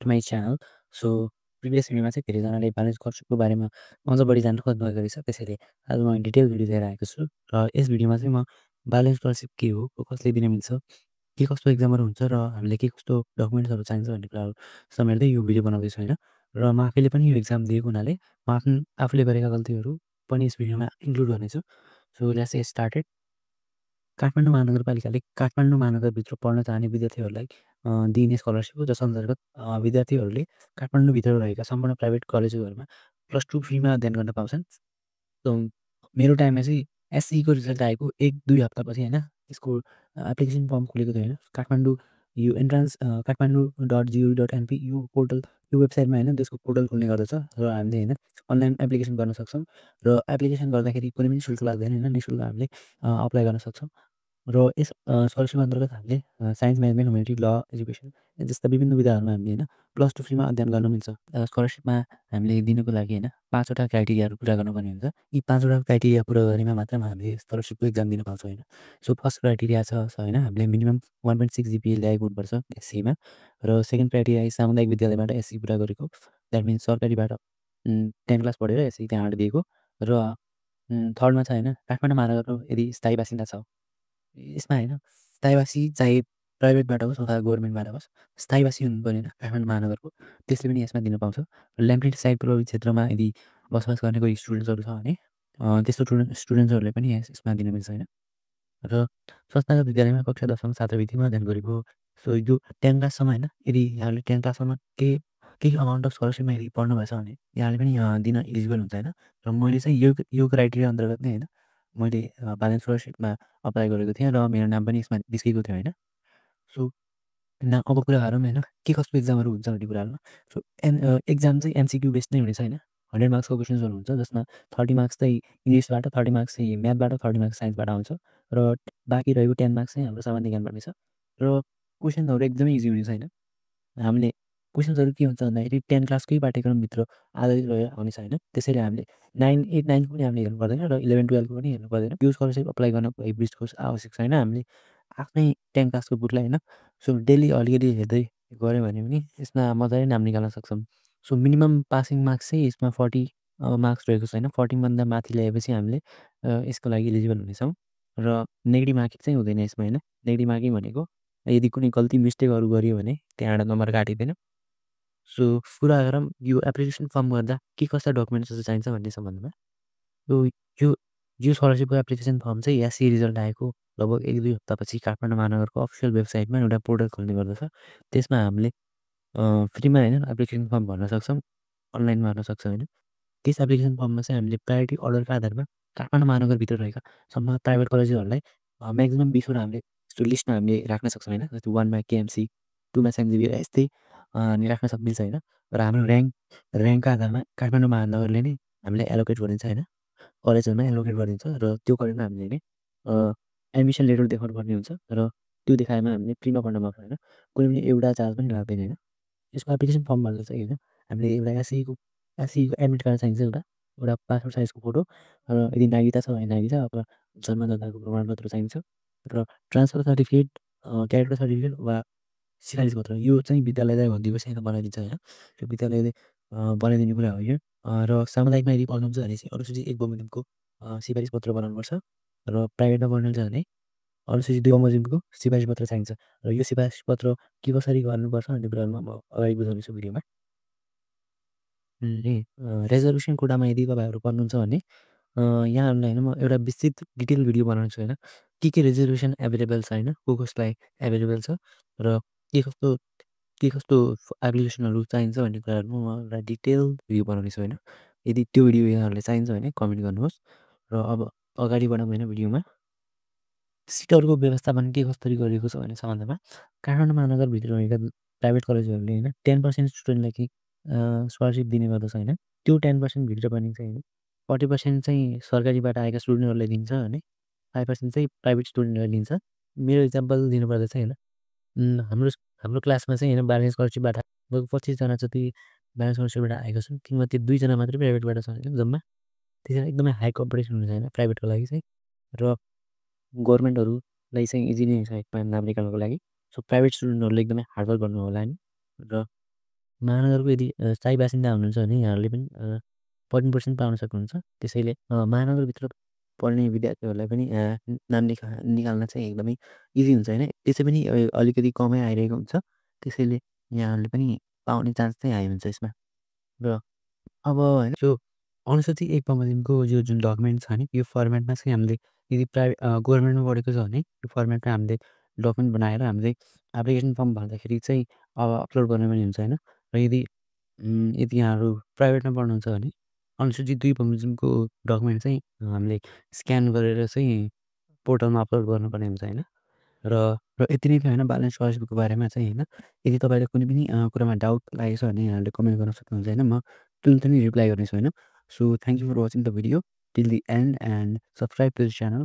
To my channel. So previous भिडियोमा चाहिँ धेरैजनाले ब्यालेन्स स्कलरसिपको बारेमा अझ बढी जान्न खोज्नु भएको रहेछ। त्यसैले आज म डिटेल भिडियो लिएर आएको छु र यस भिडियोमा चाहिँ म ब्यालेन्स स्कलरसिप के हो, कसले दिन मिल्छ, के कस्तो एक्जामहरू हुन्छ र हामीले के कस्तो डकुमेन्ट्सहरू चाहिन्छ भन्ने कुराहरू समेट्दै यो भिडियो बनाउँदैछु होइन। र म आफैले पनि यो एक्जाम दिएको हुनाले म आफूले गरेका गल्तीहरू पनि यस भिडियोमा इन्क्लुड गर्नेछु। So let's get started. Kathmandu महानगरपालिकाले काठमाडौँ महानगरभित्र पढ्न चाहने विद्यार्थीहरूलाई दिइने स्कलरसिप हो, जस अन्तर्गत विद्यार्थीहरूले काठमाडौँभित्र रहेका सम्पूर्ण प्राइभेट कलेजहरूमा +2 फ्रीमा अध्ययन गर्न पाउँछन्। मेरो टाइममा चाहिँ एसईको रिजल्ट आएको 1-2 हप्तापछि होइन, यसको एप्लिकेसन फर्म खुलेको थियो होइन। काठमाडौँ यो एन्ट्रान्स kathmandu.go.np यो पोर्टल, यो वेबसाइटमा होइन त्यसको पोर्टल खुल्ने गर्दछ र हामीले होइन अनलाइन एप्लिकेसन गर्न सक्छौँ र एप्लिकेसन गर्दाखेरि कुनै पनि शुल्क लाग्दैन होइन, निःशुल्क हामीले अप्लाई गर्न सक्छौँ। र यस स्कलरसिप अन्तर्गत हामीले साइन्स, म्यानेजमेन्ट, ह्युमेनिटी, ल, एजुकेसन जस्ता विभिन्न विधाहरूमा हामीले होइन +2 फ्रीमा अध्ययन गर्न मिल्छ। स्कलरसिपमा हामीले दिनुको लागि होइन 5वटा क्राइटेरियाहरू पुरा गर्नुपर्ने हुन्छ। यी 5वटा क्राइटेरिया पुरा गरेमा मात्र हामीले स्कलरसिपको एक्जाम दिन पाउँछौँ होइन। सो फर्स्ट क्राइटेरिया छ होइन हामीले मिनिमम 1.6 जिपिए ल्याएको हुनुपर्छ एससीमा। र सेकेन्ड क्राइटेरिया सामुदायिक विद्यालयबाट एससी पुरा गरेको, द्याट मिन्स सरकारीबाट 10 क्लास पढेर एससी त्यहाँबाट दिएको। र थर्डमा छ होइन काठमाडौँ महानगरको यदि स्थायी बासिन्दा छ, यसमा होइन स्थायीवासी चाहे प्राइभेटबाट होस् अथवा गभर्मेन्टबाट होस्, स्थायीवासी हुनुपर्ने होइन काठमाडौँ महानगरको, त्यसले पनि यसमा दिन पाउँछ। र ल्याम्प्लिड साइड प्रभावित क्षेत्रमा यदि बसोबास गर्ने कोही स्टुडेन्ट्सहरू छ भने त्यस्तो स्टुडेन्ट्सहरूले पनि यसमा दिन मिल्छ होइन। र संस्थागत विद्यालयमा कक्षा 10 छात्रवृत्तिमा अध्ययन गरेको, सो यो 10 क्लाससम्म होइन, यदि यहाँले 10 क्लाससम्म केही अमाउन्ट अफ स्कलरसिपमा यदि पढ्नु भएछ भने यहाँले पनि दिन इलिजिबल हुन्छ होइन। र मैले चाहिँ यो क्राइटेरिया अन्तर्गत नै होइन मैले ब्यालेन्स स्कलरसिपमा अप्लाई गरेको थिएँ र मेरो नाम पनि यसमा निस्केको थियो होइन। सो अब कुरा गरौँ होइन के कस्तो एक्जामहरू हुन्छ भन्ने कुराहरूमा। सो एक्जाम चाहिँ एमसिक्यू बेस्ड नै हुनेछ होइन। 100 मार्क्सको क्वेसन्सहरू हुन्छ, जसमा 30 मार्क्स चाहिँ इङ्ग्लिसबाट, 30 मार्क्स चाहिँ म्याथबाट, 30 मार्क्स साइन्सबाट आउँछ र बाँकी रहेको 10 मार्क्स चाहिँ हाम्रो सामान्य ज्ञानबाट हुनेछ। र क्वेसन्सहरू एकदमै इजी हुनेछ होइन। हामीले क्वेसन्सहरू के हुन्छ भन्दाखेरि 10 क्लासकै पाठ्यक्रमभित्र आधारित रहेर आउनेछ होइन। त्यसैले हामीले 8, 9 पनि हामीले हेर्नु पर्दैन र 11, 12 पनि हेर्नु पर्दैन। यो स्कलरसिप अप्लाई गर्नको लागि बिस्टको आवश्यक छैन। हामीले आफ्नै 10 क्लासको बुकलाई होइन सो डेली अलिकति हेर्दै गऱ्यो भने पनि यसमा मजाले नाम निकाल्न सक्छौँ। सो मिनिमम पासिङ मार्क्स चाहिँ यसमा 40 मार्क्स रहेको छैन। 40 भन्दा माथि ल्याएपछि हामीले यसको लागि इलिजिबल हुनेछौँ। र नेगेटिभ मार्किङ चाहिँ हुँदैन यसमा होइन। नेगेटिभ मार्किङ भनेको यदि कुनै गल्ती मिस्टेकहरू गरियो भने त्यहाँबाट नम्बर काटिँदैन। सो कुरा गरौँ यो एप्लिकेसन फर्म गर्दा के कस्ता डकुमेन्ट्सहरू चाहिन्छ भन्ने सम्बन्धमा। सो यो यो स्कलरसिपको एप्लिकेसन फर्म चाहिँ एससी रिजल्ट आएको लगभग 1-2 हप्तापछि काठमाडौँ महानगरको अफिसियल वेबसाइटमा एउटा पोर्टल खोल्ने गर्दछ। त्यसमा हामीले फ्रीमा होइन एप्लिकेसन फर्म भर्न सक्छौँ, अनलाइनमा भर्न सक्छौँ होइन। त्यस एप्लिकेसन फर्ममा चाहिँ हामीले प्रायोरिटी अर्डरका आधारमा काठमाडौँ महानगरभित्र रहेका सम्म प्राइभेट कलेजहरूलाई म्याक्सिमम् 20वटा हामीले यस्तो लिस्टमा हामीले राख्न सक्छौँ होइन। जस्तै 1मा केएमसी, 2मा साइन्स जेभियर यस्तै हामी राख्न मिल्छ होइन। र हाम्रो ऱ्याङ्कका आधारमा काठमाडौँ महानगरले नै हामीलाई एलोकेट गरिदिन्छ होइन, कलेजहरूमा एलोकेट गरिदिन्छ। र त्यो कलेजमा हामीले नै एडमिसन लेटर देखाउनु पर्ने हुन्छ र त्यो देखाएमा हामीले फ्रीमा पढ्न पाउँछौँ होइन। कुनै पनि एउटा चार्ज पनि लाग्दैन होइन। यसको एप्लिकेसन फर्म भर्दा चाहिँ होइन हामीले एउटा एसईको एडमिट कार्ड चाहिन्छ, एउटा पासपोर्ट साइजको फोटो, र यदि नागरिकता छ भने नागरिकता अथवा जन्मदाताको प्रमाणपत्र चाहिन्छ, र ट्रान्सफर सर्टिफिकेट, क्यारेक्टर सर्टिफिकेट वा सिफारिस पत्र यो चाहिँ विद्यालयलाई भनिदिएपछि बनाइदिन्छ होइन। त्यो विद्यालयले बनाइदिने कुरा हो यो। र सामुदायिकमा यदि पढ्नुहुन्छ भने चाहिँ अनुसूची 1 बमोजिमको सिफारिस पत्र बनाउनुपर्छ। र प्राइभेटमा पढ्नुहुन्छ भने अनुसूची 2 बमोजिमको सिफारिस पत्र चाहिन्छ। र यो सिफारिस पत्र के कसरी गर्नुपर्छ भन्ने कुराहरूमा म अगाडि बुझाउनेछु भिडियोमा। रिजर्भेसन कोटामा यदि तपाईँहरू पढ्नुहुन्छ भने यहाँहरूलाई होइन म एउटा विस्तृत डिटेल भिडियो बनाउँछु होइन। के रिजर्भेसन एभाइलेबल छ होइन, कसलाई एभाइलेबल छ र के कस्तो एप्लिकेसनहरू चाहिन्छ भन्ने कुराहरूमा म एउटा डिटेल भिडियो बनाउनेछु होइन। यदि त्यो भिडियो यहाँहरूलाई चाहिन्छ भने कमेन्ट गर्नुहोस्। र अब अगाडि बढौँ होइन भिडियोमा। सिटहरूको व्यवस्थापन के कसरी गरिएको छ भन्ने सम्बन्धमा काठमाडौँ महानगरभित्र रहेका प्राइभेट कलेजहरूले होइन 10% स्टुडेन्टलाई चाहिँ स्कलरसिप दिने गर्दछ होइन। त्यो 10% भित्र पनि चाहिँ होइन 40% चाहिँ सरकारीबाट आएका स्टुडेन्टहरूलाई दिन्छ भने 5% चाहिँ प्राइभेट स्टुडेन्टहरूलाई दिन्छ। मेरो इक्जाम्पल दिनुपर्दा चाहिँ होइन हाम्रो क्लासमा चाहिँ होइन ब्यालेन्स स्कलरसिपबाट लगभग 25जना जति ब्यालेन्स स्कलरसिपबाट आएको छन्। तीमध्ये 2जना मात्रै प्राइभेटबाट छ होइन जम्मा। त्यसैले एकदमै हाई कम्पिटिसन हुन्छ होइन प्राइभेटको लागि चाहिँ। र गभर्मेन्टहरूलाई चाहिँ इजी नै छ यसमा नाम निकाल्नको लागि। सो प्राइभेट स्टुडेन्टहरूले एकदमै हार्डवर्क गर्नु होला नि। र महानगरको यदि स्थायी बासिन्दा हुनुहुन्छ भने यहाँहरूले पनि 14% पाउन सक्नुहुन्छ। त्यसैले महानगरभित्र पढ्ने विद्यार्थीहरूलाई पनि नाम निकाल्न चाहिँ एकदमै इजी हुन्छ होइन। त्यसै पनि अलिकति कमै आइरहेको हुन्छ। त्यसैले यहाँहरूले पनि पाउने चान्स चाहिँ हाई हुन्छ यसमा। र अब होइन जो अनुसूची 1 बमोजिमको यो जुन डकुमेन्ट छ नि यो फर्मेटमा चाहिँ हामीले यदि गभर्मेन्टमा पढेको छ भने यो फर्मेटमा हामीले डकुमेन्ट बनाएर हामीले एप्लिकेसन फर्म भर्दाखेरि चाहिँ अपलोड गर्ने पनि हुन्छ होइन। र यदि यहाँहरू प्राइभेटमा पढ्नुहुन्छ भने अनुसूची 2 बमोजिमको डकुमेन्ट चाहिँ हामीले स्क्यान गरेर चाहिँ पोर्टलमा अपलोड गर्नुपर्ने हुन्छ होइन। र यति नै थियो होइन ब्यालेन्स स्कलरसिपको बारेमा चाहिँ होइन। यदि तपाईँलाई कुनै पनि कुरामा डाउट लागेको छ भने यहाँहरूले कमेन्ट गर्न सक्नुहुन्छ होइन। म तुरुन्तै नै रिप्लाई गर्नेछु होइन। So thank you for watching the video till the end and subscribe to the channel.